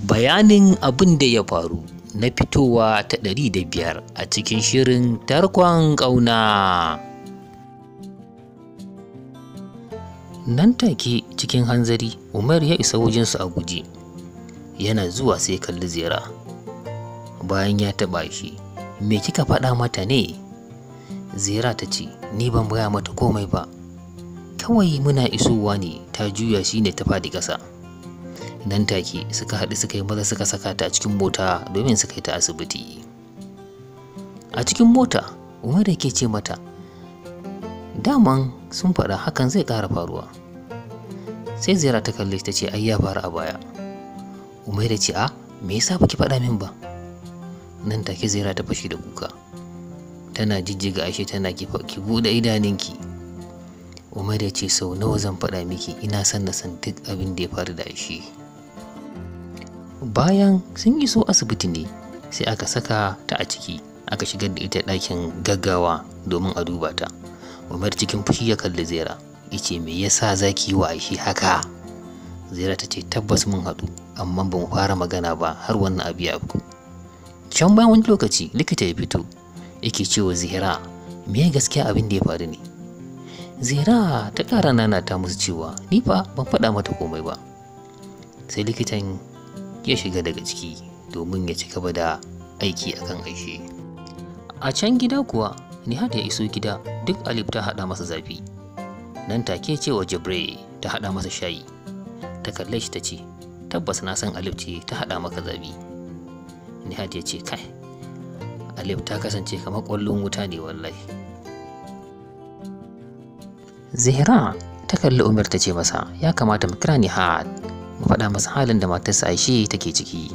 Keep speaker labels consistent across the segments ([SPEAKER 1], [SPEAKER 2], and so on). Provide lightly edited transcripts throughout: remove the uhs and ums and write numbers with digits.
[SPEAKER 1] Bayanin abin da ya faru na fitowa ta 105 a cikin shirin Tarkon Ƙauna. Nan take cikin hanzari Umar ya isa wajensu a guje. Yana zuwa sai kalli Zera. Bayan ya taɓa shi, "Me kika faɗa mata ne?" Zera ta ce, "Ni ban gaya mata komai ba. Kawai muna isowa ne ta juya shi ne ta faɗi ƙasa." Nan take suka haɗu suka yi maza suka saka ta a cikin mota domin su kai ta asibiti. A cikin mota, Umar yake ce mata, daman sun faɗa hakan zai ƙara faruwa. Sai Zera ta kalle ta ce, "Ai ya faru a baya." Umar ya ce, "A, me yasa baki faɗa min ba?" Nan take Zera ta fashe da kuka. Tana jijjiga Aisha tana ki buɗe idanunki. Umar ya ce, "Sau nawa zan faɗa miki ina son na san duk abin da ya faru da Aisha." Bayan sun iso asibiti ne sai aka saka ta a ciki aka shigar da ita ɗakin gaggawa domin a duba ta. Umar cikin fushi ya kalli Zera ya ce, "Me yasa za ki yi wa Aisha haka?" Zera ta ce, "Tabbas mun haɗu amma ba mu fara magana ba har wannan abu ya afku." Can bayan wani lokaci likita ya fito yake cewa Zera, "Me gaskiya abin da ya faru ne?" Zera ta ƙara nanata musu cewa, "Ni fa ban faɗa mata komai ba." Sai likitan ya shiga daga ciki domin ya ci gaba da aiki akan Aisha. A can gida kuwa Nihat ya iso gida duk Alif ta haɗa masa zafi. Nan take cewa Jibril ta haɗa masa shayi. Ta kalle shi ta ce, "Tabbas na san Alif ce ta haɗa maka zafi." Nihat ya ce, "Kai, Alif ta kasance kamar ƙwallon wuta ne wallahi." Zehra ta kalli Umar ta ce masa, "Ya kamata mu kira Nihat mu faɗa masa halin da matarsa Aisha take ciki."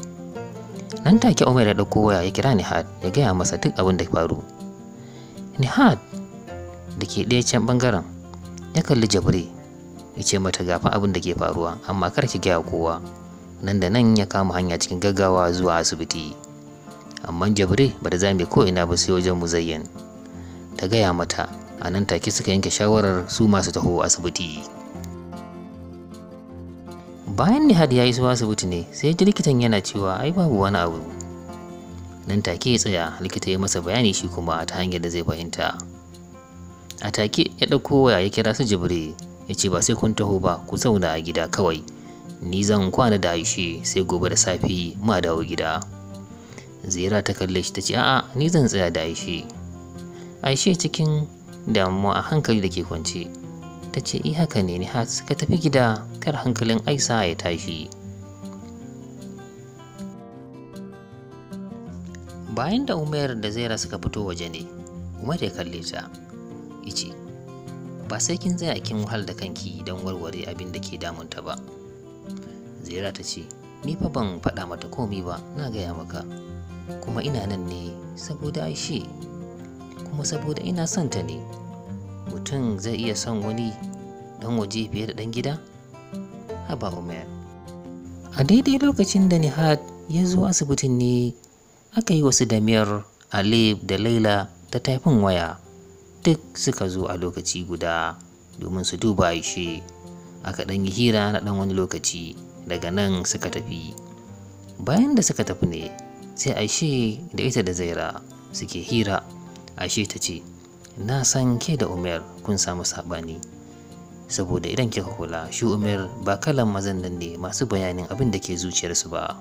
[SPEAKER 1] Nan take Umar ya ɗauko waya ya kira Nihat ya gaya masa duk abin da ya faru. Nihat da ke ɗaya can ɓangaren ya kalli Jabri ya ce mata, "Gafa abin da ke faruwa amma kar ki gaya kowa." Nan da nan ya kama hanya cikin gaggawa zuwa asibiti. Amma Jabri ba da zame ko ina ba sai wajen Muzayyan. Ta gaya mata, a nan take suka yanke shawarar su masu taho asibiti. Bayan Nihat ya iso asibiti ne sai ji likitan yana cewa ai babu wani abu. Nan take ya tsaya likita ya masa bayani shi kuma ta hanyar da zai fahimta. A take ya ɗauko waya ya kira su Jibri ya ce, "Ba sai kun taho ba, ku zauna a gida kawai. Ni zan kwana da Aisha sai gobe da safe ma dawo gida." Zera ta kalle shi ta ce, "A'a, ni zan tsaya da Aisha." Aisha cikin damuwa a hankali da ke kwance ta ce, "I haka ne Nihat, ka tafi gida kar hankalin Aisha ya tashi." Bayan da Umar da Zaira suka fito waje ne, Umar ya kalle ta ya ce, "Ba sai kin tsaya kin wahal da kanki don warware abin da ke damunta ba." Zaira ta ce, "Ni fa ban faɗa mata komai ba, na gaya maka. Kuma ina nan ne saboda Aisha, kuma saboda ina son ta ne. Mutum zai iya son wani ɗan waje fiye da ɗan gida? Haba Umar." A daidai lokacin da Nihat ya zo asibitin ne aka yi wasu Damir, Alif da Laila ta taifin waya. Duk suka zo a lokaci guda domin su duba Aisha. Aka ɗan yi hira na ɗan wani lokaci daga nan suka tafi. Bayan da suka tafi ne sai Aisha da ita da Zaira suke hira. Aisha ta ce, "Na san ke da Umar kun samu saɓani. Saboda idan kika kula shi Umar ba kalan mazan nan ne masu bayanin abin da ke zuciyarsu ba.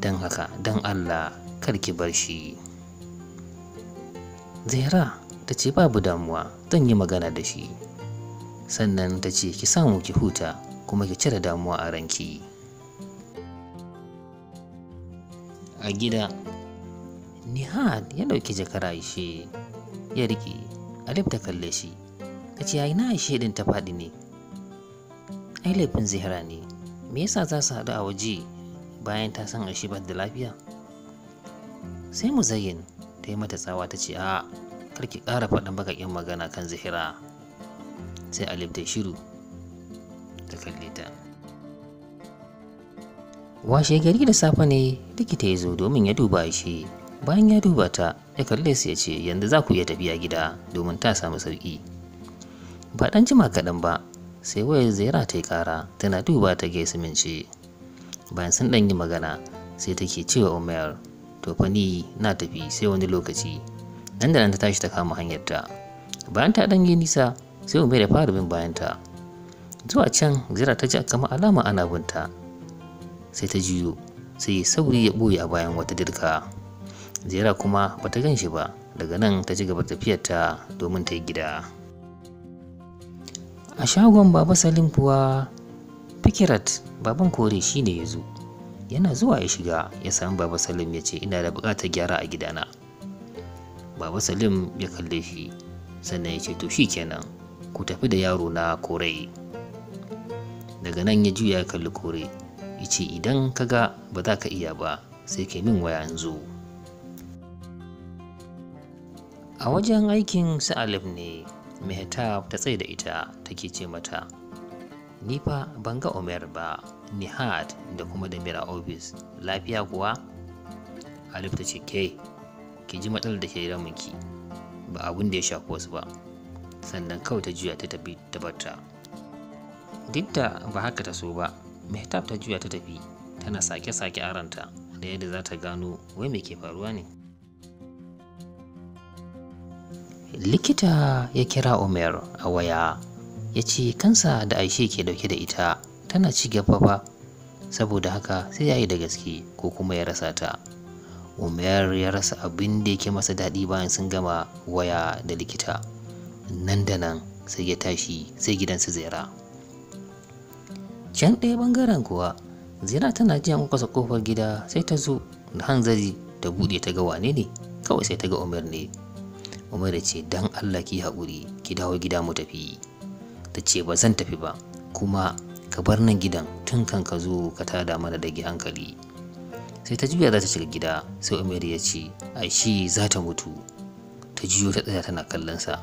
[SPEAKER 1] Don haka don Allah kar ki bar shi." Zaira ta ce, "Babu damuwa, zan yi magana da shi." Sannan ta ce, "Ki samu ki huta kuma ki cire damuwa a ranki." A gida, Nihat ya ɗauki jakar Aisha ya riƙe. Alif ta kalle shi ta ce, "Ai na Aisha ɗin ta faɗi ne. Ai laifin Zehra ne. Me yasa za su haɗu a waje bayan ta san Aisha ba da lafiya?" Sai Muzayyin ta yi mata tsawa ta ce, "A kar ki ƙara faɗin baƙaƙen magana kan Zehra." Sai Alif ta shiru ta kalle ta. Washe gari da safe ne likita ya zo domin ya duba Aisha. Bayan ya duba ta ya kalle su ya ce, "Yanzu za ku iya tafiya gida domin ta samu sauƙi." Ba ɗan jima kaɗan ba Sai wayar Zaira ta yi ƙara, tana duba ta ga Yasmin ce. Bayan sun ɗan yi magana, sai take cewa Umar, to fa ni na tafi, sai wani lokaci. Nan da nan ta tashi ta kama hanyarta. Bayan ta ɗan yi nisa, sai Umar ya fara bin bayanta. Zuwa can Zaira ta ji kamar alama ana binta. Sai ta juyo, sai ya sauri ya ɓoye a bayan wata dirka. Zaira kuma bata gan shi ba. Daga nan ta ci gaba tafiyarta domin ta yi gida. A shagon Baba Salim kuwa, Fikirat baban Kore shine ya zo. Yana zuwa ya shiga ya sami Baba Salim ya ce, ina da buƙatar gyara a gidana. Baba Salim ya kalle shi sannan ya ce, to kenan, ku tafi da yaro na Kore. Daga nan ya juya ya kalli Kore ya ce, idan ka ga ba za ka iya ba sai ka min waya in zo. A wajen aikin su Alif ne Mehtab ta tsaye da ita take ce mata, ni fa ban ga Umar ba, Nihat da kuma Damir a ofis, lafiya kuwa? Alif ta ce, ke ki ji matsalar da ke damunki, ba abun da ya shafi wasu ba. Sannan kawai ta juya ta tafi ta barta. Duk da ba haka ta so ba, Mehtab ta juya ta tafi tana sake-sake a ranta da yadda za ta gano wai me ke faruwa ne. Likita ya kira Umar a waya ya ce kansa da Aisha ke dauke da ita tana ci gaba fa, saboda haka sai ya yi da gaske ko kuma ya rasa ta. Umar ya rasa abin da yake masa daɗi bayan sun gama waya da likita. Nan da nan sai ya tashi sai gidansu Zaira. Can ɗaya ɓangaren kuwa, Zaira tana jiyan kwakwasa ƙofar gida sai ta zo da hanzari ta buɗe ta ga wane ne, kawai sai ta ga Umar ne. Umar ya ce, dan Allah ki haƙuri, ki dawo gida mu tafi. Ta ce, ba zan tafi ba, kuma ka bar nan gidan tun kan ka zo ka tada mana dage hankali. Sai ta juya za ta shiga gida, sai Umar ya ce, ai shi za ta mutu. Ta juyo ta tsaya tana kallon sa.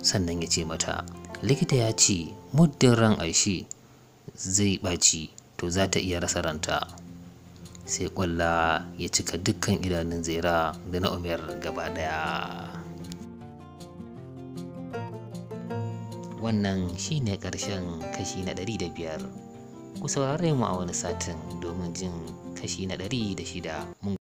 [SPEAKER 1] Sannan ya ce mata, likita ya ce muddin ran Aishi zai ɓaci to za ta iya rasa ranta. Sai ƙwalla ya cika dukkan idanun Zaira da na Umar gaba ɗaya. Wannan shi ne ƙarshen kashi na 105. Ku saurare mu a wani satin domin jin kashi na 106. Mun